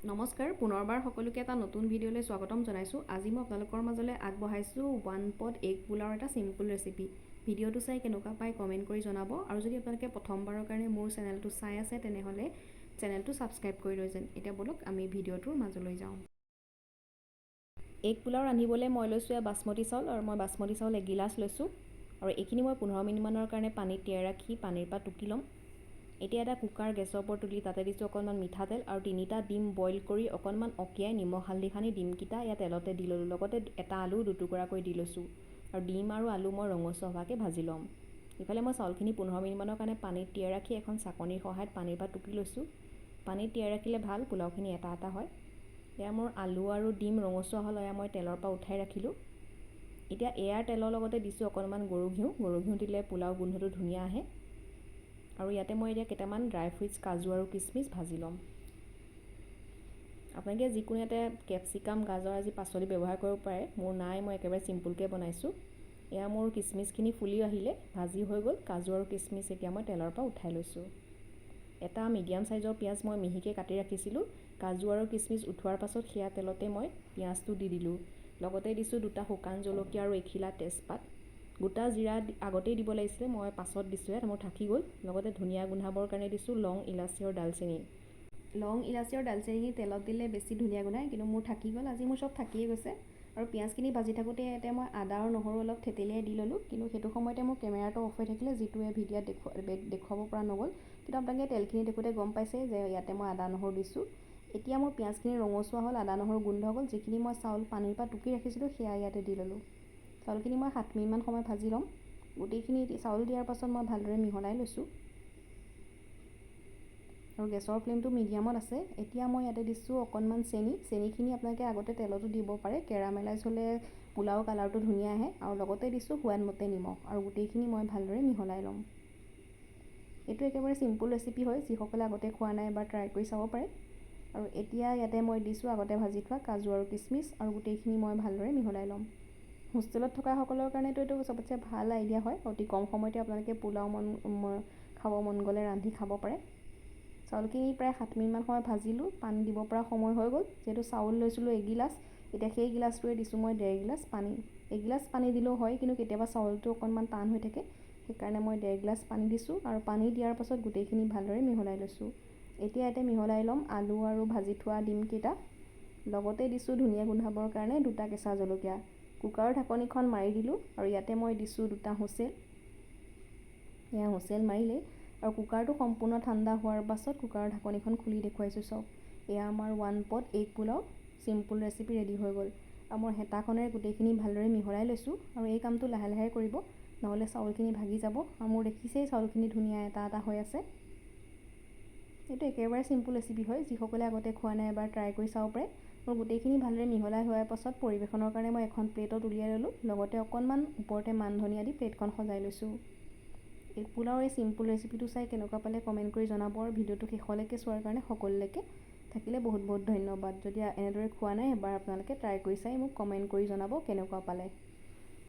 নমস্কাৰ, পুনৰবাৰ সকলোকে এটা নতুন ভিডিঅ'লৈ স্বাগতম জনাইছোঁ। আজি মই আপোনালোকৰ মাজলৈ আগবঢ়াইছোঁ ওৱান পট এগ পোলাওৰ এটা চিম্পুল ৰেচিপি। ভিডিঅ'টো চাই কেনেকুৱা পায় কমেণ্ট কৰি জনাব আৰু যদি আপোনালোকে প্ৰথমবাৰৰ কাৰণে মোৰ চেনেলটো চাই আছে, তেনেহ'লে চেনেলটো ছাবস্ক্ৰাইব কৰি লৈ যেন। এতিয়া ব'লক, আমি ভিডিঅ'টোৰ মাজলৈ যাওঁ। এগ পোলাও ৰান্ধিবলৈ মই লৈছোঁ এয়া বাচমতি চাউল আৰু মই বাচমতি চাউল এগিলাচ লৈছোঁ আৰু এইখিনি মই 15 মিনিটমানৰ কাৰণে পানীত তিয়াই ৰাখি পানীৰ পৰা টুকি ল'ম। এতিয়া এটা কুকাৰ গেছৰ ওপৰত তুলি তাতে দিছোঁ অকণমান মিঠাতেল আৰু তিনিটা ডিম বইল কৰি অকণমান অকিয়াই নিমখ হালধি সানি ডিমকেইটা ইয়াত তেলতে দি ল'লোঁ। লগতে এটা আলু দুটুকুৰা কৰি দি লৈছোঁ আৰু ডিম আৰু আলু মই ৰঙচুৱা হোৱাকৈ ভাজি ল'ম। ইফালে মই চাউলখিনি 15 মিনিটমানৰ কাৰণে পানীত তিয়াই ৰাখি এখন চাকনিৰ সহায়ত পানীৰ পৰা টুকি লৈছোঁ। পানীত তিয়াই ৰাখিলে ভাল, পোলাওখিনি এটা এটা হয়। এয়া মোৰ আলু আৰু ডিম ৰঙচুৱা হ'ল। এয়া মই তেলৰ পৰা উঠাই ৰাখিলোঁ। এতিয়া এয়াৰ তেলৰ লগতে দিছোঁ অকণমান গৰু ঘিউ। গৰু ঘিউ দিলে পোলাও গোন্ধটো ধুনীয়া আহে। আৰু ইয়াতে মই এতিয়া কেইটামান ড্ৰাই ফ্ৰুইটছ, কাজু আৰু কিচমিচ ভাজি ল'ম। আপোনালোকে যিকোনো ইয়াতে কেপচিকাম, গাজৰ আজি পাচলি ব্যৱহাৰ কৰিব পাৰে। মোৰ নাই, মই একেবাৰে চিম্পুলকৈ বনাইছোঁ। এয়া মোৰ কিচমিচখিনি ফুলি আহিলে, ভাজি হৈ গ'ল। কাজু আৰু কিচমিচ এতিয়া মই তেলৰ পৰা উঠাই লৈছোঁ। এটা মিডিয়াম চাইজৰ পিঁয়াজ মই মিহিকৈ কাটি ৰাখিছিলোঁ। কাজু আৰু কিচমিচ উঠোৱাৰ পাছত সেয়া তেলতে মই পিঁয়াজটো দি দিলোঁ। লগতে দিছোঁ দুটা শুকান জলকীয়া আৰু এখিলা তেজপাত। গোটা জিৰা আগতেই দিব লাগিছিলে, মই পাছত দিছোঁ, ইয়াত মোৰ থাকি গ'ল। লগতে ধুনীয়া গোন্ধাবৰ কাৰণে দিছোঁ লং, ইলাচি আৰু ডালচেনি। লং, ইলাচি আৰু ডালচেনিখিনি তেলত দিলে বেছি ধুনীয়া গোন্ধায়, কিন্তু মোৰ থাকি গ'ল। আজি মোৰ চব থাকিয়ে গৈছে। আৰু পিঁয়াজখিনি ভাজি থাকোঁতে ইয়াতে মই আদা আৰু নহৰু অলপ থেতেলিয়াই দি ল'লোঁ। কিন্তু সেইটো সময়তে মোৰ কেমেৰাটো অফ হৈ থাকিলে, যিটোৱে ভিডিঅ'ত দেখুৱাব পৰা নগ'ল। কিন্তু আপোনালোকে তেলখিনি দেখোঁতে গম পাইছে যে ইয়াতে মই আদা নহৰু দিছোঁ। এতিয়া মোৰ পিঁয়াজখিনি ৰঙচুৱা হ'ল, আদা নহৰু গোন্ধ গ'ল। যিখিনি মই চাউল পানীৰ পৰা টুকি ৰাখিছিলোঁ, সেয়া ইয়াতে দি ল'লোঁ। চাউলখিনি মই 7 মিনিটমান সময় ভাজি ল'ম। গোটেইখিনি চাউল দিয়াৰ পাছত মই ভালদৰে মিহলাই লৈছোঁ আৰু গেছৰ ফ্লেমটো মিডিয়ামত আছে। এতিয়া মই ইয়াতে দিছোঁ অকণমান চেনি। চেনিখিনি আপোনালোকে আগতে তেলতো দিব পাৰে। কেৰামেলাইজ হ'লে পোলাও কালাৰটো ধুনীয়া আহে। আৰু লগতে দিছোঁ সোৱাদমতে নিমখ আৰু গোটেইখিনি মই ভালদৰে মিহলাই ল'ম। এইটো একেবাৰে চিম্পুল ৰেচিপি হয়। যিসকলে আগতে খোৱা নাই, এবাৰ ট্ৰাই কৰি চাব পাৰে। আৰু এতিয়া ইয়াতে মই দিছোঁ আগতে ভাজি থোৱা কাজু আৰু কিচমিচ আৰু গোটেইখিনি মই ভালদৰে মিহলাই ল'ম। হোষ্টেলত থকাসকলৰ কাৰণেতো এইটো চবতছে ভাল আইডিয়া হয়। অতি কম সময়তে আপোনালোকে পোলাও খাব মন গ'লে ৰান্ধি খাব পাৰে। চাউলখিনি প্ৰায় 7 মিনিটমান সময় ভাজিলোঁ। পানী দিব পৰা সময় হৈ গ'ল। যিহেতু চাউল লৈছিলোঁ এগিলাচ, এতিয়া সেই গিলাচটোৰে দিছোঁ মই 1.5 গিলাচ পানী। এগিলাচ পানী দিলেও হয়, কিন্তু কেতিয়াবা চাউলটো অকণমান টান হৈ থাকে, সেইকাৰণে মই 1.5 গিলাচ পানী দিছোঁ। আৰু পানী দিয়াৰ পাছত গোটেইখিনি ভালদৰে মিহলাই লৈছোঁ। এতিয়া ইয়াতে মিহলাই ল'ম আলু আৰু ভাজি থোৱা ডিমকেইটা। লগতে দিছোঁ ধুনীয়া গোন্ধাবৰ কাৰণে দুটা কেঁচা জলকীয়া। কুকাৰৰ ঢাকনিখন মাৰি দিলোঁ আৰু ইয়াতে মই দিছোঁ দুটা হুইচেল। এয়া হুইচেল মাৰিলেই আৰু কুকাৰটো সম্পূৰ্ণ ঠাণ্ডা হোৱাৰ পাছত কুকাৰৰ ঢাকনিখন খুলি দেখুৱাইছোঁ। চাওক, এয়া আমাৰ ওৱান পট এগ পোলাও চিম্পুল ৰেচিপি ৰেডি হৈ গ'ল। আৰু মই হেতাখনেৰে গোটেইখিনি ভালদৰে মিহলাই লৈছোঁ। আৰু এই কামটো লাহে লাহে কৰিব, নহ'লে চাউলখিনি ভাগি যাব। আৰু মোৰ দেখিছেই, চাউলখিনি ধুনীয়া এটা এটা হৈ আছে। এইটো একেবাৰে চিম্পুল ৰেচিপি হয়। যিসকলে আগতে খোৱা নাই, এবাৰ ট্ৰাই কৰি চাব পাৰে। মোৰ গোটেইখিনি ভালদৰে মিহলাই হোৱাৰ পাছত পৰিৱেশনৰ কাৰণে মই এখন প্লেটত উলিয়াই ল'লোঁ। লগতে অকণমান ওপৰতে মান ধনিয়া দি প্লেটখন সজাই লৈছোঁ। এই পোলাওৰ এই চিম্পুল ৰেচিপিটো চাই কেনেকুৱা পালে কমেণ্ট কৰি জনাব। আৰু ভিডিঅ'টো শেষলৈকে চোৱাৰ কাৰণে সকলোলৈকে থাকিলে বহুত বহুত ধন্যবাদ। যদি এনেদৰে খোৱা নাই, এবাৰ আপোনালোকে ট্ৰাই কৰি চাই মোক কমেণ্ট কৰি জনাব কেনেকুৱা পালে।